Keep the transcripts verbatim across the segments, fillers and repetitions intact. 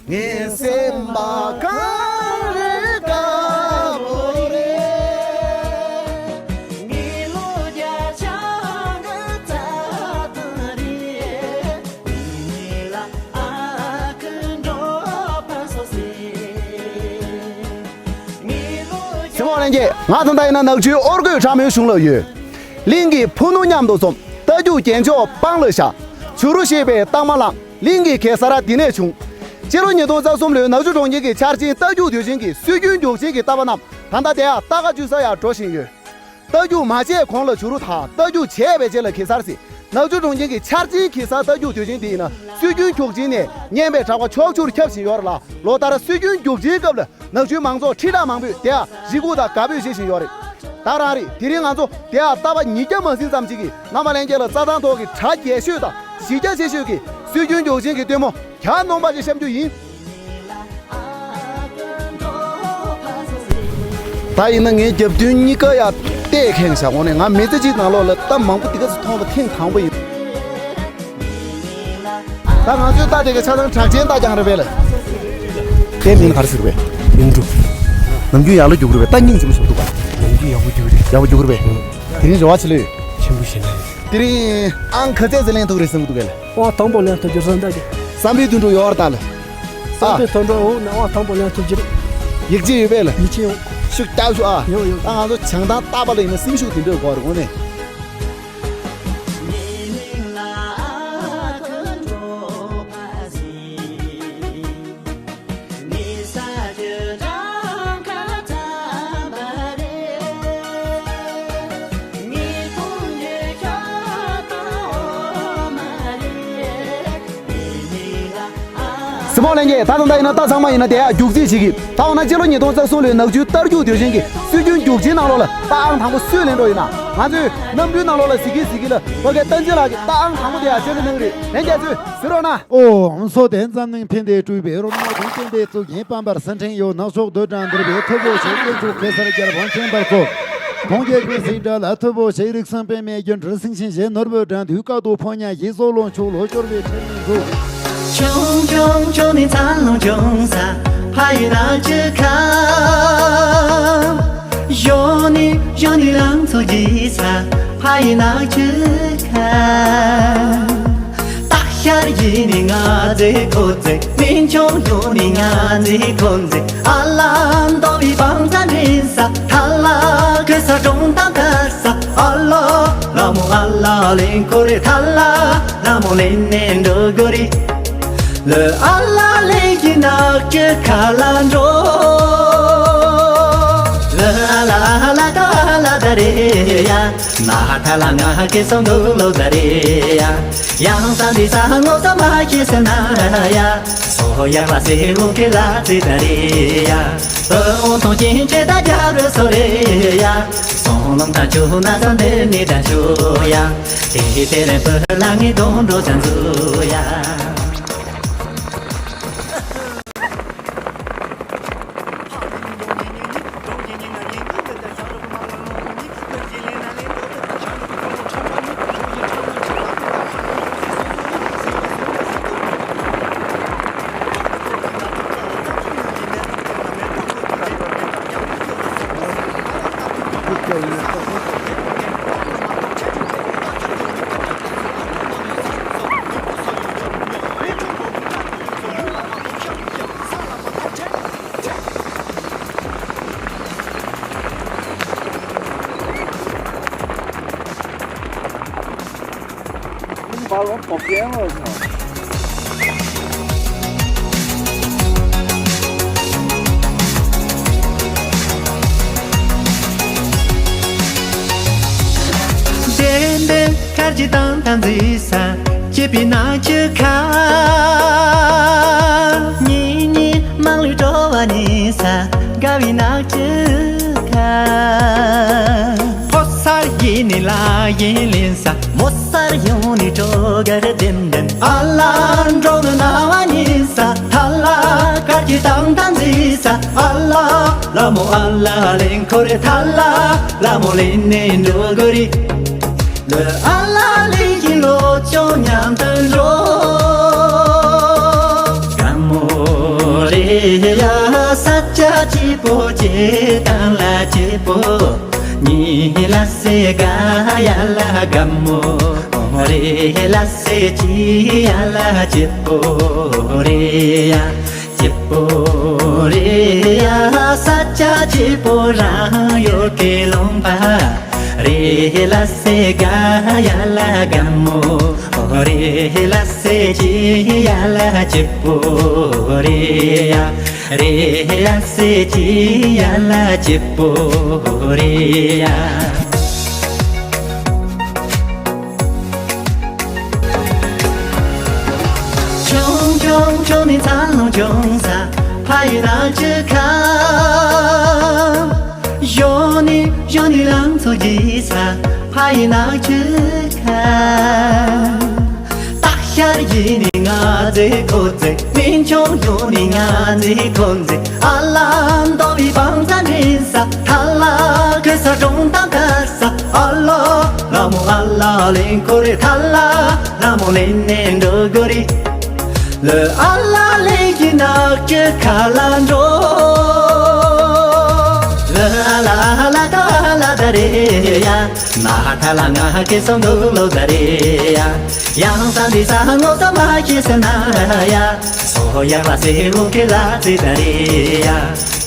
ངའི་སེམས་པ་གངས་རི་དཀར་པོ་རེད། ངའི་ལོ་བརྒྱ་ཆང་གི་རྩྭ་ཐང་རེད། ངའི་ལ་ཨ་ཁུ་འགྲོ་ཕ་སོ་སེ། ངའི་ལོ་བརྒྱ། སྲིད་མོ་ལྷན་རྒྱས། ང་ད་ལྟ་ཡིན་ན་ནག་ཆུའི་ཨོར་གོས་གྲང་མོའི་གཞུང་ལ་ཡོད། གླིང་གི་ཕུ་ནུ་མཉམ་དུ་འཛོམས། རྟ་རྒྱུག་རྒྱན་མཆོག་པང་ལ་བཞག་བྱུ་རུ་བཞེས་པའི་རྟགས་མ་བླངས། གླིང་གི་གེ་སར་འདི་ནས་བྱུང་། སྤྱི་ལོ་ཉིས་སྟོང་རྩ་གསུམ་ལོའི་ནག་ཆུ་གྲོང་ཁྱེར་གྱི་ཆར་ཆེན་རྟ་རྒྱུག་དུས་ཆེན་གྱི་སྲོལ་རྒྱུན་རྒྱུག་ཆེན་གྱི་རྟ་པ་རྣམས་ད་ལྟ་དེ་ཡང་རྟ་ཁ་བཅུ་ས་ཡར་འགྲོ་བཞིན་ཡོད། རྟ་རྒྱུག་མ་བྱས་གོང་ལ་བྱུ་རུ་དང་། རྟ་རྒྱུག་བྱས་པའི་རྗེས་ལ་གེ་སར་ཟེར། ནག་ཆུ་གྲོང་ཁྱེར་གྱི་ཆར་ཆེན་གེ་སར་རྟ་རྒྱུག་དུས་ཆེན་འདི་ཡིན་ན་སྲོལ་རྒྱུན་རྒྱུག་ཆེན་ནས་སྙན་པའི་གྲགས་པ་ཕྱོགས་བཅུར་ཁྱབ་བཞིན་ཡོད་རེད་ལ། ལོ་ལྟར་སྲོལ་རྒྱུན་རྒྱུག་ཆེན་སྐབས་ལ་ནག་ཆུའི་མང་ཚོགས་ཁྲི་ཕྲག་མང་པོས་དེ་ཡང་རེ་སྒུག་དང་དགའ་འབོད་བྱེད་བཞིན་ཡོད་རེད། ད་རང་རེད། དེ་རིང་ང་ཚོ་དེ་ཡང་རྟ་པ་ཉིས་བརྒྱ་མ་ཟིན་ཙམ་ཞིག་གིས་རྣམ་པ་ལྷན་རྒྱས་ལ་རྩྭ་ཐང་ཐོག་གི་གྲ་རྒྱས་ཤོས་དང་གཞི་རྒྱ་ཆེ་ཤོས་ཀྱི་སྲོལ་རྒྱུན་རྒྱུག་ཆེན་གྱི་སྟོན་མོ་གྱ་ནོམ་པ་ཞིག་བཤམས་རྒྱུ་ཡིན། ད་ཡིན་ན་ངའི་རྒྱབ་མདུན་གཉིས་ཀ་ཡ་བལྟས་ཁེངས་བཞག་འོང་ནས། ང་མི་ཚེ་གཅིག་ནང་ལོགས་ལ་རྟ་མང་པོ་འདི་ག་ཚོད་མཐོང་བ་ཐེངས་དང་པོ་ཡིན། ད་ང་ཚོའི་རྟ་དེ་ག་ཆ་ཚང་གྲགས་ཅན་རྟ་རྐྱང་རེད་པས་ལ། རྟའི་མིང་ག་རེ་ཟེར་བས། ཡུང་གྲུ། ནམ་རྒྱུན་ཡག་ལ་རྒྱུག་རེད་པས། རྟ་སྙིང་རྗེ་པོ་ཞིག་འདུག་ག་ནམ་རྒྱུན་ཡག་པོ་རྒྱུག་རེད། ཡག་པོ་རྒྱུག་རེད་པས། དེ་རིང་རེ་བ་ཆེ་ལོས། ཆེན་པོ་ཞིག་ལ། དེ་རིང་ཨང་ག་ཚད་ཙམ་ལེན་ཐུབ་རེད་བསམ་གི་འདུག་གས་ལ། ཨང་དང་པོ་ལེན་ཐུབ་རྒྱུ་བསམ་ད་གི། བསམ་པའི་དུད་འགྲོ་ཡོད་རེད་ད་ལ། བསམ་པའི་དུད་འགྲོ་འོག་ནས་ཨང་དང་པོ་ལེན་ཐུབ་རྒྱུ་རེད། ཡིད་ཆེས་ཡོད་པས་ལ། ཡིད་ཆེས་ཡོད། ཤུགས་རྒྱབ་ཤོག་ཨ། ཡོད་ཡོད། ད་ང་ཚོ་བྱང་ཐང་རྟ་པ་ལ་ཡིན་ན་སེམས་ཤུགས་དེ་འདྲ་དགོས་རེད་དངོས་གནས། སྲིད་མོ་ལྷན་རྒྱས། ད་དུང་ད་ཡིན་ན་རྟ་ཚང་མ་ཡིན་ན་དེ་ཡག་རྒྱུག་རྩིས་བྱེད་ཀྱི། ད་འོ་ན་སྤྱི་ལོ་ཉིས་སྟོང་རྩ་གསུམ་ལོའི་ནག་ཆུའི་རྟ་རྒྱུག་དུས་ཆེན་གྱི་སྲོལ་རྒྱུན་རྒྱུག་ཆེན་ནང་ལོགས་ལ་རྟ་ཨང་དང་པོ་སུས་ལེན་འགྲོ་ཡིན་ན། ང་ཚོའི་གནམ་གྲུའི་ནང་ལོགས་ལ་གཟིགས་ཀྱི་གཟིགས་ཀྱི་ལ་ཕ་གའི་བསྟན་འཛིན་ལགས་ཀྱིས་རྟ་ཨང་དང་པོ་དེ་ཡག་ཆེད་དུ་གནང་གི་རེད། ལྷན་རྒྱས་ཚོས་གཟིགས་རོགས་གནང་། ཨོ་ཧོང་སོ་དེ་འཛམ་གླིང་ཕན་བདེ་སྤྲུལ་པའི་རོལ་མོ་དུང་བསྟན་པའི་གཙུག་རྒྱན་པམ་པར་སེང་ཕྲེང་ཡོད་ནག་ཕྱོགས་རྡོར་གྲངས་འདིར་བའི་ཐུ་བོ་ཞིག་དཀོན་མཆོག་གེ་སར་རྒྱལ་དབང་ཆེན་པར་སྩོལ། ཁོང་རྒྱལ་ཀུན་གཟིགས་འདྲ་ལ་ཐུ་བོ་ཞིག་རིགས་གསུམ་པད་མའི་རྒྱུ་འབྲས་སེང་ཆེན་བཞད་ནོར་བུ་དྲན་དུས་དཀའ་སྡུག་ཕོ་ཉ་ཞིག་སྲོག་ལོངས་ཕྱུག་ལོ་སྐྱོར་བའི་ཁྲིད་ནས་འཛུགས། ཆུང་ཆུང་ཆུང་ནས་འཚར་ལོངས་བྱུང་ས་ཕ་ཡི་ནག་ཆུ་ཁ། གཞོན་ནས་གཞོན་ནས་ལང་ཚོ་རྒྱས་ས་ཕ་ཡི་ནག་ཆུ་ཁ། སྟག་ཤར་ཡིན་ནི་ང་ཚེ་ཁོ་ཚེ། སྨན་ཆུང་ཡོང་ནི་ང་ཚེ་ཁོ་ཚེ། ཨ་ལ་འདོ་བའི་བང་ཚ་འདྲེན་ས་ཐ་ལ་གེ་སར་སྒྲུང་གཏམ་ག་ས། ཨ་ལ་ལ་མོ་ཨ་ལ་ལེན་ཁོ་རེ་ཐ་ལ་ལ་མོ་ལེན་ནས་འགྲོ་དགོས་རེད། ལོ་ཨ་ལ་ལེན་གྱི་ནག་ཆུ་ཁ་ལ་འགྲོ། ལོ་ཨ་ལ་ཨ་ལ་ད་ཨ་ལ་ད་རེད་ཡ། མ་ཧ་ཐ་ལ་ང་ཧ་ཀེ་སོང་དུ་ལོ་ད་རེད་ཡ། ཡང་ས་འདི་ས་ངོ་ས་མ་ཤེས་ས་ན་ཡ། སོ་ཡ་ལ་སེ་ལོ་ཀེ་ལ་ཙི་ད་རེད་ཡ། ཨོ་ཐོང་ཅིན་ཅེ་ད་རྒྱ་རུ་སོ་རེད་ཡ། སོང་ལོང་ད་ཆུ་ན་ས་འདི་ནི་ད་ཆུ་ཡ། དེ་དེ་རེ་པ་ལ་ངི་དོན་འགྲོ་ཅན་ཟུ་ཡ། དེ་འདི་དཀར་གྱི་དང་དང་འཛིན་ས་སྐྱིད་པའི་ནག་ཆུ་ཁ། གཉིས་གཉིས་དམངས་གླུ་བྲོ་བ་ཉིན་ས་དགའ་བའི་ནག་ཆུ་ཁ། ཕོ་གསར་ཡིན་ནི་ལ་ཡིན་ལིན་ས་མོ་གསར་ཡོང་ནི་བྲོ་གར་ལྡེམ་ལྡེམ། ཨ་ལ་འགྲོ་ནི་ན་བ་ཉིན་ས་ཐ་ལ་དཀར་གྱི་དང་དང་འཛིན་ས་ཨ་ལ་ལ་མོ་ཨ་ལ་ལིང་ཁོ་རེ་ཐ་ལ་ལ་མོ་ལིན་ནི་འགྲོ་གོ་རི། ལོ་ཨ་ལ་ལི་ཡི་ལོ་ཅོ་མཉམ་དུ་འགྲོ། དགའ་མོ་ པོ་ཅི་དང་ལ་ཅི་པོ། ཉི་ལ་སེ་ག་ཡ་ལ་ག་མོ། རེ་ལ་སེ་ཅི་ཡ་ལ་ཅི་པོ་རེ་ཡ། ཅི་པོ་རེ་ཡ། ས་ཆ་ཅི་པོ་རང་ཡོད་ཀི་ལུང་པ། རེ་ལ་སེ་ག་ཡ་ལ་ག་མོ། རེ་ལ་སེ་ཅི་ཡ་ལ་ཅི་པོ་རེ་ཡ། རེ་ལ་སེ་ཅི་ཡ་ལ་ཅི་པོ་རེ་ཡ། ཆུང་ཆུང་ཆུང་ནི་འཚར་ལོངས་བྱུང་ས་ཕ་ཡི་ནགས་ཚལ་ཁ། གཞོན་ནི་གཞོན་ནི་ལང་ཚོ་རྒྱས་ས་ཕ་ཡི་ནགས་ཚལ་ཁ། སྟག་ཤར་ཡིན་ནི་ང་ཚེ་ཁོ་ཚེ། སྨན་ཆུང་ཡོང་ནི་ང་ཚེ་ཁོ་ཚེ། ཨ་ལ་མདོ་བའི་བང་ཚ་འདྲེན་ས། ཐ་ལ་ཁོ་ས་སྒྲུང་གཏམ་ལྟ་ས། ཨ་ལ་ལ་མོ་ཨ་ལ་ལེན་ཁོ་རེ། ཐ་ལ་ལ་མོ་ལེན་ནས་འགྲོ་དགོས་རེད། ལ་ཨ་ལ་ལེན་གྱི་ནགས་ཀྱི་ཁ་ལ་འགྲོ། ལ་ཨ་ལ་ཨ་ལ་ད་ཨ་ལ་ད་རེད་ཡ། ང་ཐ་ལ་ང་ཁེ་སང་འདུག་ལོ་ད་རེད་ཡ། ཡང་ས་འདི་ས་ངོ་ས་མ་ཁེ་ས་ན་ཡ། སོ་ཡག་ལ་སེ་འུ་ཁེ་ལ་ཙི་ད་རེད་ཡ།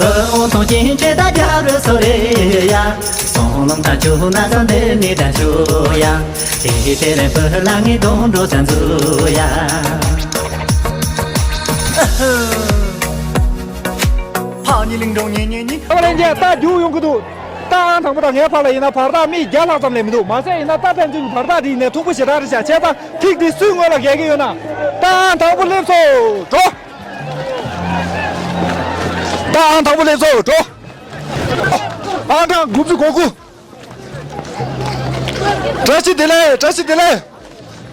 ཨོ་ཐོང་ཅིན་ཅེ་ད་རྒྱ་རུ་སོ་རེད་ཡ། སོང་ལོང་ད་ཆུ་ན་ས་འདི་ནི་ད་ཆུ་ཡ། དེ་དེ་རེ་བུ་ལ་ངི་དོང་འགྲོ་ས་འཛུ་ཡ། ཕ་ཉི་ལིང་འགྲོ་ཉེ་ཉེ་ཉི། ཨ་མ་ལན་ཅན་ད་རྒྱུག་ཡོང་གི་འདུག་ད་ཨང་དང་པོ་དང་ངའི་བར་ལ་ཡིན་ན་བར་ཐག་མི་བརྒྱ་ལྷག་ཙམ་ལས་མི་འདུག་མ་ཟད་ཡིན་ན་ད་ཕན་ཚུན་གྱི་བར་ཐག་དེ་ཡིན་ནའི་མཐུག་པོ་ཞེ་དྲག་རེད་ཤག་བྱས་ཙང་ཐིག་དེ་སུའི་ངོས་ལ་བརྒལ་གྱི་ཡོད་ན། ད་ཨང་དང་པོ་སླེབས་སོ། འགྲོ། ད་ཨང་དང་པོ་སླེབས་སོ། འགྲོ། ཨང་གྲངས་དགུ་བཅུ་གོ་དགུ། བཀྲ་ཤིས་བདེ་ལེགས། བཀྲ་ཤིས་བདེ་ལེགས།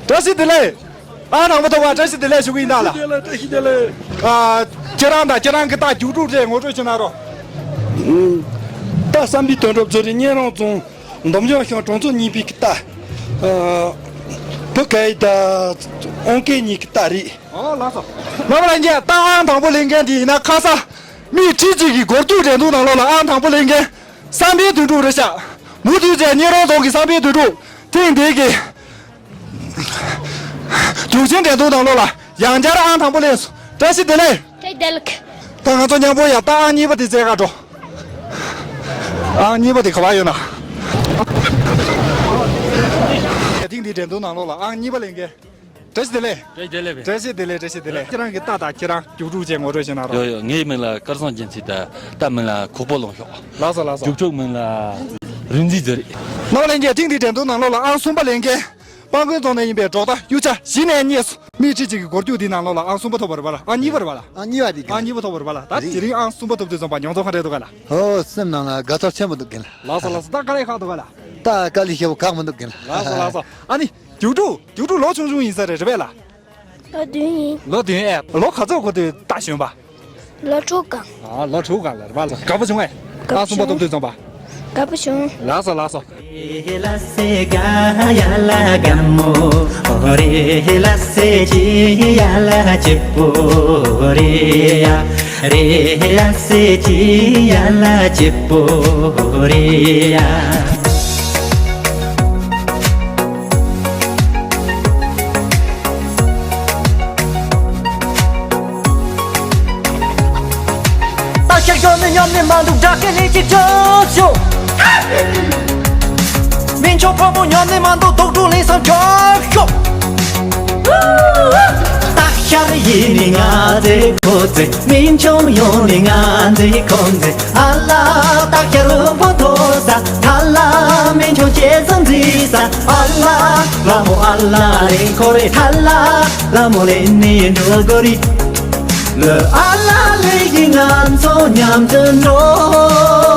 བཀྲ་ཤིས་བདེ་ལེགས། ཨང་དང་པོ་ཐོབ་པ་བཀྲ་ཤིས་བདེ་ལེགས་ཞུ་གི་ཡིན་ད་ལ། བཀྲ་ཤིས་བདེ་ལེགས། བཀྲ་ཤིས་བདེ་ལེགས། ཨ། ཁྱེད་རང་དང་ཁྱེད་རང་གི་རྟགས་རྒྱུགས་དྲུག་རེ་ངོ་སྤྲོད་བྱེད་ན་རོགས། ད་བསམ་པའི་དོན་གྲུབ་ཚོ་རེ་གཉན་རོང་རྫོང་འདོམ་ཆུང་ཤང་གྲོང་ཚོ་གཉིས་པའི་གི་རྟ། ཨ། བུ་གའི་ད་ཨོང་སྐད་གཉིས་ཀྱི་རྟ་རེད། ཨོ་ལགས་སོ། རྣམ་པ་ལྷན་རྒྱས་རྟ་ཨང་དང་པོ་ལེན་མཁན་དེ་ཡིན་ན་ཁ་ས། མི་ཁྲི་གཅིག་གི་སྒོར་རྒྱུག་འགྲན་བསྡུར་ནང་ལོགས་ལ་ཨང་དང་པོ་ལེན་མཁན། བསམ་པའི་དོན་གྲུབ་རེད་ཤག་མུ་མཐུད་བྱས་གཉན་རོང་རྫོང་གི་བསམ་པའི་དོན་གྲུབ། ཐེངས་འདིའི་གི་རྒྱུག་ཆེན་འགྲན་བསྡུར་ནང་ལོགས་ལ་ཡང་བསྐྱར་ཨང་དང་པོ་ལེན་སོང་། བཀྲ་ཤིས་བདེ་ལེགས། བཀྲ་ཤིས་བདེ་ལེགས། ད་ང་ཚོ་མཉམ་པོ་ཡ་ད་ཨང་གཉིས་པ་དེ་བཙལ་ག་འགྲོ། ཨང་གཉིས་པ་དེ་ག་པར་ཡོད་ན། ཐེངས་འདིའི་འགྲན་བསྡུར་ནང་ལོགས་ལ་ཨང་གཉིས་པ་ལེན་མཁན། བཀྲ་ཤིས་བདེ་ལེགས། བཀྲ་ཤིས་བདེ་ལེགས། བཀྲ་ཤིས་བདེ་ལེགས། བཀྲ་ཤིས་བདེ་ལེགས། ཁྱེད་རང་གི་རྟ་དང་ཁྱེད་རང་རྒྱུགས་དྲུག་བྱས་ངོ་སྤྲོད་བྱེད་ན་རོགས། ཡོ་ཡོ། ངའི་མིང་ལ་སྐལ་བཟང་རྒྱལ་མཚན། ད་རྟ་མིང་ལ་ཁོག་པོ་ལོང་ཤོག་ལགས་སོ་ལགས་སོ། རྒྱུགས་དྲུག་མིང་ལ་རིག་འཛིན་ཟེར། རྣམ་པ་ལྷན་རྒྱས། ཐེངས་འདིའི་འགྲན་བསྡུར་ནང་ལོགས་ལ་ཨང་གསུམ་པ་ལེན་མཁན། སྤང་དགོན་རྫོང་ནས་ཡིན་པའི་སྒྲོག་ཏ་གཡུ་ཆ་གཞི་ནས་རྙེད་སོང་། མི་ཁྲི་གཅིག་གི་སྒོར་རྒྱུག་འདིའི་ནང་ལོགས་ལ་ཨང་གསུམ་པ་ཐོབ་པ་རེད་པ་ལ། ཨང་གཉིས་པ་རེད་པ་ལ། ཨང་གཉིས་པ་རེད། ཨང་གཉིས་པ་ཐོབ་པ་རེད་པ་ལ། ད་དེ་རིང་ཨང་གསུམ་པ་ཐོབ་དུས་ཙམ་པ་མྱོང་ཚོར་ག་འདྲ་འདུག་ག་ལ། ཧོ། སེམས་ནང་ལ་དགའ་ཚོར་ཆེན་པོ་འདུག་ག་ལ། ལགས་སོ་ལགས་སོ། ད་དཀའ་ལས་ཞེ་པོ་ཁག་མི་འདུག་ག་ལ། ལགས་སོ་ལགས་སོ། ཨ་ནི། རྒྱུགས་དྲུག་རྒྱུགས་དྲུག་ལོ་ཆུང་ཆུང་ཡིན་ས་རེད། རེད་པས་ལ། ལོ་བདུན་ཡིན། ལོ་བདུན་ཨེ། ལོ་ག་ཚོད་འགོར་དུས་རྟ་ཞོན་པ། ལོ་དྲུག་སྒང་། ཨ། ལོ་དྲུག་སྒང་ལ་རེད་པ་ལ། དགའ་པོ་བྱུང་ངས། ཨང་གསུམ་པ་ཐོབ་དུས་ཙམ་པ། དགའ་པོ་བྱུང་། ལགས་སོ་ལགས་སོ། རྟ་ཤར་གྱོན་ནས་སྙོམས་ནས་མ་འདུག་སྦྲག་སྐད་ལན་གཅིག་རྒྱོབ་ཤོག་སྨན་ཆུང་ཕོ་མོ་སྙོམས་ནས་མ་འདུག་རྡོག་ཕྲུག་ལན་གསུམ་རྒྱོབ་ཤོག་སྟག་ཤར་ཡིན་ནི་ང་ཚོའི་ཁོ་ཚོའི། སྨན་ཆུང་ཡོང་ནི་ང་ཚོའི་ཁོ་ཚོའི། ཨ་ལ། སྟག་ཤར་དབུལ་པོ་མཐོ་ས། ཐ་ལ། སྨན་ཆུང་སྐྱེ་ས་འཛིན་ས། ཨ་ལ། ལ་མོ་ཨ་ལ་ལེན་ཁོ་རེ། ཐ་ལ། ལ་མོ་ལེན་ནི་འགྲོ་དགོས་རེད། ལ་ཨ་ལ་ལེན་གྱི་ང་ཚོ་མཉམ་དུ་འགྲོ།